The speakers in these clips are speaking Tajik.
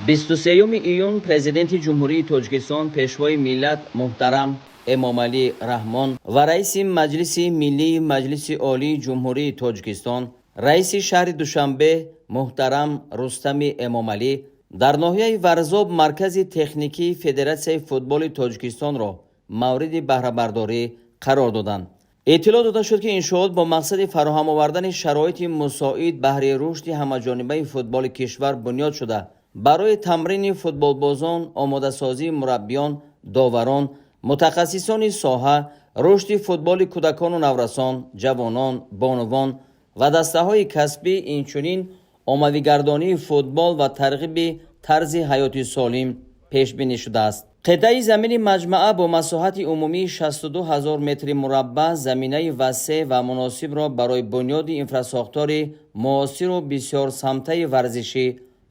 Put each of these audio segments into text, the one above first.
23 июн Президенти Ҷумҳурии Тоҷикистон, Пешвои миллат муҳтарам Эмомалӣ Раҳмон ва Раиси Маҷлиси Миллии Маҷлиси Олии Ҷумҳурии Тоҷикистон, Раиси шаҳри Душанбе муҳтарам Рустами Эмомалӣ дар ноҳияи Варзоб маркази техникии Федератсияи футболи Тоҷикистонро мавриди баҳрабардорӣ қарор доданд. Иттилоъ дода шуд, ки иншоот бо мақсади фароҳам овардани шароити мусоид баҳри рушди ҳамаҷонибаи футболи кишвар бунёд шуда, барои тамрини футболбозон, омодасозии мураббиён, доварон, мутахассисони соҳа, рушди футболи кӯдакону наврасон, ҷавонон, бонувон ва дастаҳои касбӣ, инчунин оммавигардонии футбол ва тарғиби тарзи ҳаёти солим пешбинӣ шудааст. Қитъаи замини маҷмаа бо масоҳати умумии 62 ҳазор метри мураббаъ заминаи васеъ ва муносибро барои бунёди инфрасохтори муосиру бисёрсамтаи варзишӣ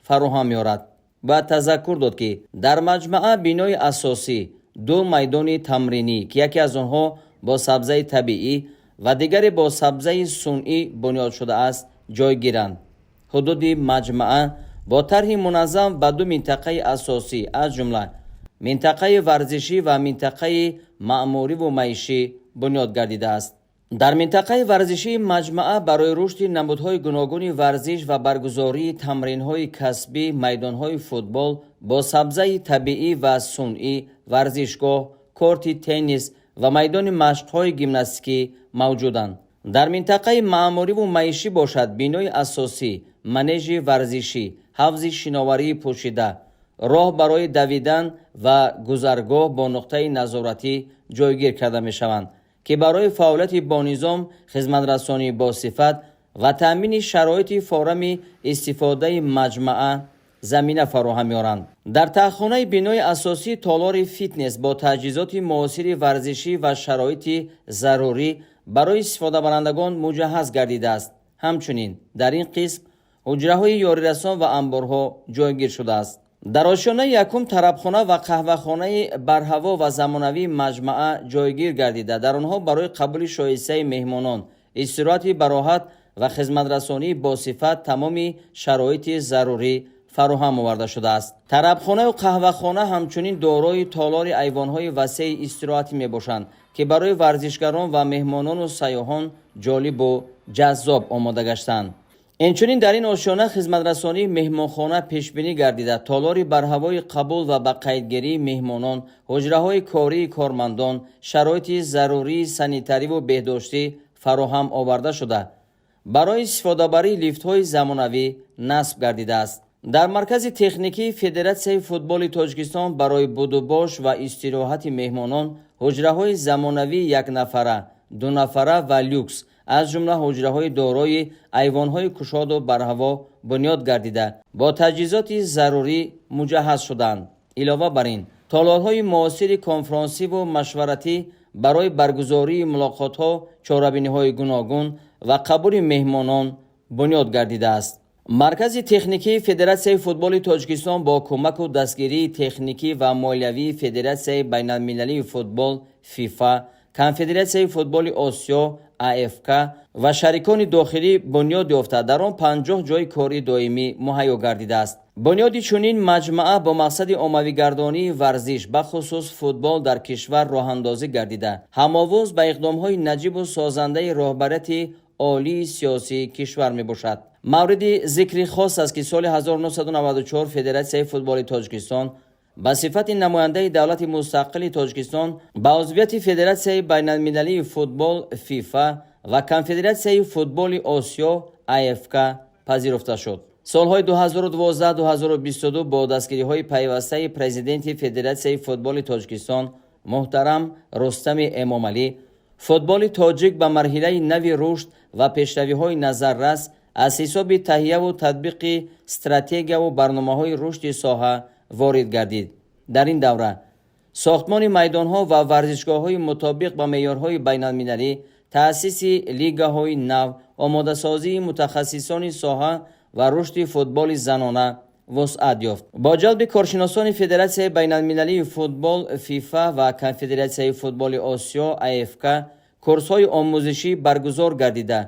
фароҳам меорад. Бояд тазаккур дод, ки дар маҷмаа бинои асосӣ, ду майдони тамринӣ, ки яке аз онҳо бо сабзаи табиӣ ва дигаре бо сабзаи сунъӣ бунёд шудааст, ҷойгиранд. Ҳудуди маҷмаа бо тарҳи муназзам ба ду минтақаи асосӣ, аз ҷумла минтақаи варзишӣ ва минтақаи маъмуриву маишӣ бунёд гардидааст. Дар минтақаи варзишии маҷмаа барои рушди намудҳои гуногуни варзиш ва баргузории тамринҳои касбӣ майдонҳои футбол бо сабзаи табиӣ ва сунъӣ, варзишгоҳ, корти теннис ва майдони машқҳои гимнастикӣ мавҷуданд. Дар минтақаи маъмуриву маишӣ бошад, бинои асосӣ, манежи варзишӣ, ҳавзи шиноварии пӯшида, роҳ барои давидан ва гузаргоҳ бо нуқтаи назоратӣ ҷойгир карда мешаванд, ки барои фаъолияти бонизом, хизматрасонии босифат ва таъмини шароити форами истифодаи маҷмаа замина фароҳам меоранд. Дар таҳхонаи бинои асосӣ толори фитнес бо таҷҳизоти муосири варзишӣ ва шароити зарурӣ барои истифодабарандагон муҷаҳҳаз гардидааст. Ҳамчунин дар ин қисм ҳуҷраҳои ёрирасон ва анборҳо ҷойгир шудааст. Дар ошёнаи якум тарабхона ва қаҳвахонаи барҳаво ва замонавии маҷмаа ҷойгир гардида, дар онҳо барои қабули шоистаи меҳмонон, истироҳати бароҳат ва хизматрасонии босифат тамоми шароити зарурӣ фароҳам оварда шудааст. Тарабхонаю қаҳвахона ҳамчунин дорои толори айвонҳои васеи истироҳатӣ мебошанд, ки барои варзишгарон ва меҳмонону сайёҳон ҷолибу ҷаззоб омода гаштанд. Инчунин дар ин ошёна хизматрасонии меҳмонхона пешбинӣ гардида, толори барҳавои қабул ва ба қайдгирии меҳмонон, ҳуҷраҳои кории кормандон, шароити зарурии санитариву беҳдоштӣ фароҳам оварда шуда, барои истифодабарии лифтҳои замонавӣ насб гардидааст. Дар маркази техникии Федератсияи футболи Тоҷикистон барои будубош ва истироҳати меҳмонон ҳуҷраҳои замонавии якнафара, дунафара ва люкс, аз ҷумла ҳуҷраҳои дорои айвонҳои кушоду барҳаво бунёд гардида, бо таҷҳизоти зарурӣ муҷаҳҳаз шуданд. Илова бар ин, толорҳои муосири конфронсиву машваратӣ барои баргузории мулоқотҳо, чорабиниҳои гуногун ва қабули меҳмонон бунёд гардидааст. Маркази техникии Федератсияи футболи Тоҷикистон бо кӯмаку дастгирии техникӣ ва молиявии Федератсияи байналмилалии футбол ФИФА, Конфедератсияи футболи Осиё АФК ва шарикони дохилӣ бунёд ёфта, дар он 50 ҷойи кори доимӣ муҳайё гардидааст. Бунёди чунин маҷмаа бо мақсади оммавигардонии варзиш, бахусус футбол, дар кишвар роҳандозӣ гардида, ҳамовоз ба иқдомҳои наҷибу созандаи роҳбарияти олии сиёсии кишвар мебошад. Мавриди зикри хос аст, ки соли 1994 Федератсияи футболи Тоҷикистон ба сифати намояндаи давлати мустақили Тоҷикистон ба узвияти Федератсияи байналмилалии футбол ФИФА ва Конфедератсияи футболи Осиё АФК пазируфта шуд. Солҳои 2012-2022 бо дастгириҳои пайвастаи Президенти Федератсияи футболи Тоҷикистон муҳтарам Рустами Эмомалӣ футболи тоҷик ба марҳилаи нави рушд ва пешравиҳои назаррас аз ҳисоби таҳияву татбиқи стратегияву барномаҳои рушди соҳа ворид гардид. Дар ин давра сохтмони майдонҳо ва варзишгоҳҳои мутобиқ ба меъёрҳои байналмилалӣ, таъсиси лигаҳои нав, омодасозии мутахассисони соҳа ва рушди футболи занона вусъат ёфт. Бо ҷалби коршиносони Федератсияи байналмилалии футбол ФИФА ва Конфедератсияи футболи Осиё АФК курсҳои омӯзишӣ баргузор гардида,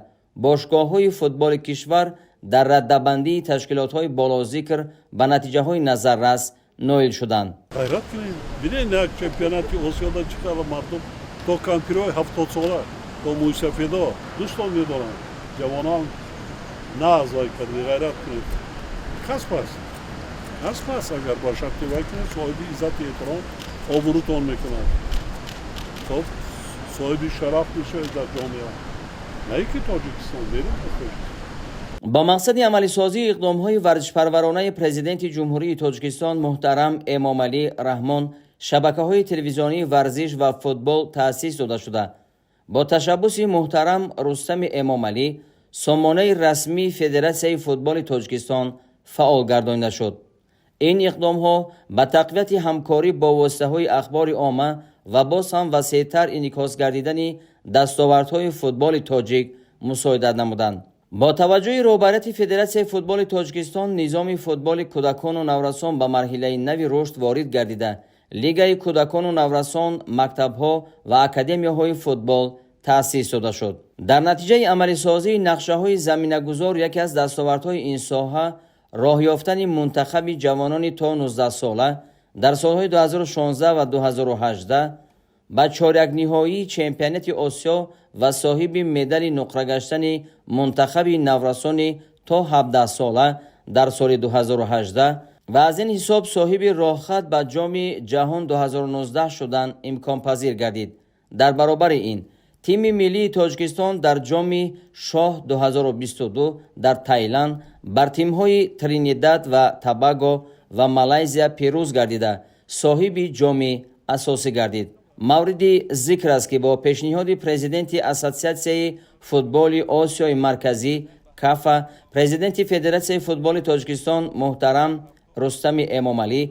бошгоҳҳои футболи кишвар Дар раддабандии ташкилотҳои болозикр ба натиҷаҳои назаррас ноил шуданд. Ғайрат кунед, бинед, як чемпионати Осиёда чӣ қадар мардум, то кампирҳои 70-сола, то мӯйсафедо дӯстон медоранд. Ҷавонон на аз вай кардед, ғайрат кунед. Касб аст, касб аст. Агар ба шарти вай кунед, соҳиби иззату эҳтиром, обрӯтон мекунад, хоб, соҳиби шараф мешавед дар ҷомеа, на ин ки Тоҷикистон, берун аз Тоҷикистон. Бо мақсади амалисозии иқдомҳои варзишпарваронаи Президенти Ҷумҳурии Тоҷикистон муҳтарам Эмомалӣ Раҳмон шабакаҳои телевизионии варзиш ва футбол таъсис дода шуда, бо ташаббуси муҳтарам Рустами Эмомалӣ сомонаи расмии Федератсияи футболи Тоҷикистон фаъол гардонида шуд. Ин иқдомҳо ба тақвияти ҳамкорӣ бо воситаҳои ахбори омма ва боз ҳам васеътар инъикос гардидани дастовардҳои футболи тоҷик мусоидат намуданд. Бо таваҷҷӯҳи роҳбарияти Федератсияи футболи Тоҷикистон низоми футболи кӯдакону наврасон ба марҳилаи нави рушд ворид гардида, лигаи кӯдакону наврасон, мактабҳо ва академияҳои футбол таъсис дода шуд. Дар натиҷаи амалисозии нақшаҳои заминагузор яке аз дастовардҳои ин соҳа роҳ ёфтани мунтахаби ҷавонони то 19-сола дар солҳои 2016 ва 2018 ба чорякниҳоии чемпионати Осиё ва соҳиби медали нуқра гаштани мунтахаби наврасони то 17-сола дар соли 2018 ва аз ин ҳисоб соҳиби роҳхат ба Ҷоми ҷаҳон 2019 шудан имконпазир гардид. Дар баробари ин тими миллии Тоҷикистон дар Ҷоми Шоҳ 2022 дар Тайланд бар тимҳои Тринидад ва Табаго ва Малайзия пирӯз гардида, соҳиби ҷоми асосӣ гардид. Мавриди зикр аст, ки бо пешниҳоди президенти Ассотсиатсияи футболи Осиёи Марказӣ КАФА, президенти Федератсияи футболи Тоҷикистон муҳтарам Рустами Эмомалӣ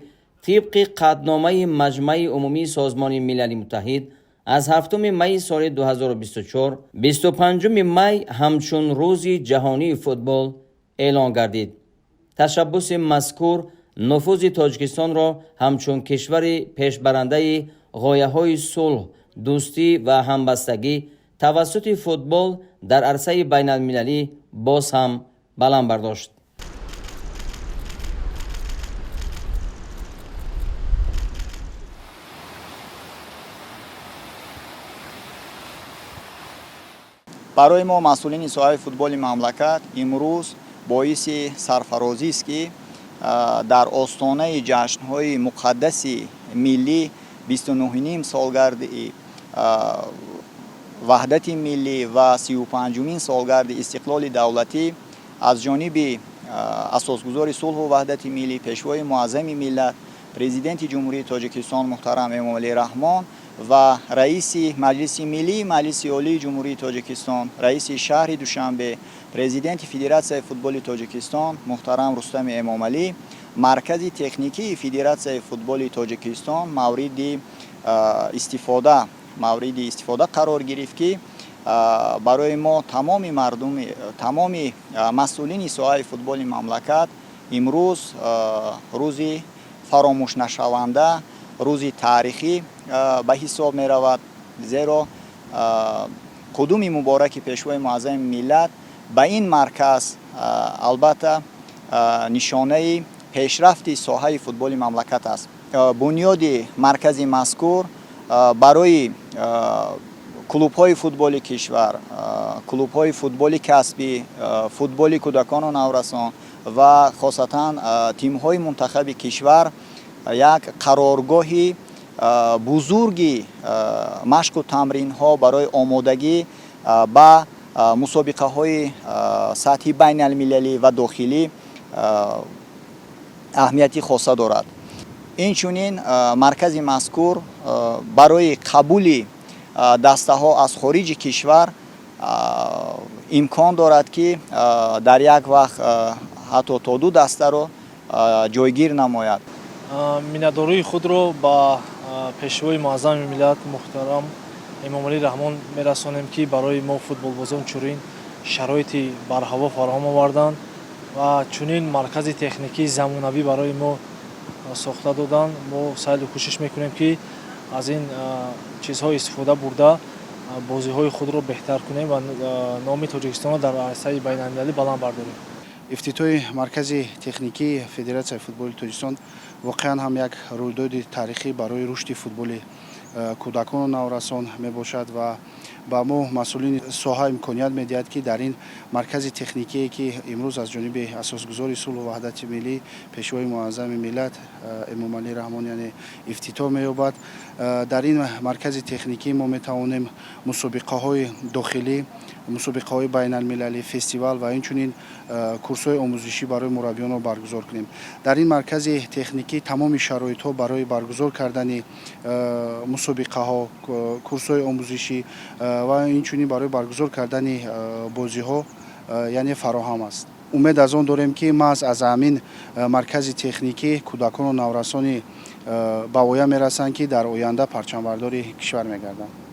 тибқи қатъномаи Маҷмаи Умумии Созмони Милали Муттаҳид аз 7 майи соли 2024 25 май ҳамчун Рӯзи ҷаҳонии футбол эълон гардид. Ташаббуси мазкур нуфузи Тоҷикистонро ҳамчун кишвари пешбарандаи ғояҳои сулҳ, дӯстӣ ва ҳамбастагӣ тавассути футбол дар арсаи байналмилалӣ боз ҳам баланд бардошт. Барои мо, масъулини соҳаи футболи мамлакат, имрӯз боиси сарфарозист, ки дар остонаи ҷашнҳои муқаддаси миллӣ, 29-ним солгарди ваҳдати миллӣ ва 35-умин солгарди истиқлоли давлатӣ, аз ҷониби асосгузори сулҳу ваҳдати миллӣ, Пешвои муаззами миллат, Президенти Ҷумҳурии Тоҷикистон муҳтарам Эмомалӣ Раҳмон ва раиси Маҷлиси Миллии Маҷлиси Олии Ҷумҳурии Тоҷикистон, раиси шаҳри Душанбе, президенти Федератсияи футболи Тоҷикистон муҳтарам Рустами Эмомалӣ маркази техникии Федератсияи футболи Тоҷикистон мавриди истифода қарор гирифт, ки барои мо, тамоми мардуми, тамоми масъулини соҳаи футболи мамлакат, имрӯз рӯзи фаромӯшнашаванда, рӯзи таърихӣ ба ҳисоб меравад, зеро қудуми мубораки Пешвои муаззами миллат ба ин марказ албатта нишонаи пешрафти соҳаи футболи мамлакат аст. Бунёди маркази мазкур барои клубҳои футболи кишвар, клубҳои футболи касбӣ, футболи кӯдакону наврасон ва хосатан тимҳои мунтахаби кишвар як қароргоҳи бузурги машқу тамринҳо барои омодагӣ ба мусобиқаҳои сатҳи байналмилалӣ ва дохилӣ аҳамияти хоса дорад. Инчунин маркази мазкур барои қабули дастаҳо аз хориҷи кишвар имкон дорад, ки дар як вақт ҳатто то ду дастаро ҷойгир намояд. Миннатдории худро ба Пешвои муаззами миллат муҳтарам Эмомалӣ Раҳмон мерасонем, ки барои мо футболбозон чунин шароити барҳаво фароҳам оварданд ва чунин маркази техникии замонавӣ барои мо сохта доданд. Мо саъю кӯшиш мекунем, ки аз ин чизҳо истифода бурда, бозиҳои худро беҳтар кунем ва номи Тоҷикистонро дар арсаи байналмилалӣ баланд бардорем. Ифтитоҳи маркази техникии Федератсияи футболи Тоҷикистон воқеан ҳам як рӯйдоди таърихӣ барои рушди футболи кӯдакону наврасон мебошад ва ба мо, масъулини соҳа, имконият медиҳад, ки дар ин маркази техникие, ки имрӯз аз ҷониби асосгузори сулҳу ваҳдати миллӣ, Пешвои муаззами миллат Эмомалӣ Раҳмон, яъне ифтитоҳ меёбад, дар ин маркази техникӣ мо метавонем мусобиқаҳои дохилӣ, мусобиқаҳои байналмилалӣ, фестивал ва инчунин курсҳои омӯзишӣ барои мураббиёнро баргузор кунем. Дар ин маркази техникӣ тамоми шароитҳо барои баргузор кардани мусобиқаҳо, курсҳои омӯзишӣ ва инчунин барои баргузор кардани бозиҳо, яъне фароҳам аст. Умед аз он дорем, ки маҳз аз ҳамин маркази техникӣ кӯдакону наврасони ба воя мерасанд, ки дар оянда парчамбардори кишвар мегарданд.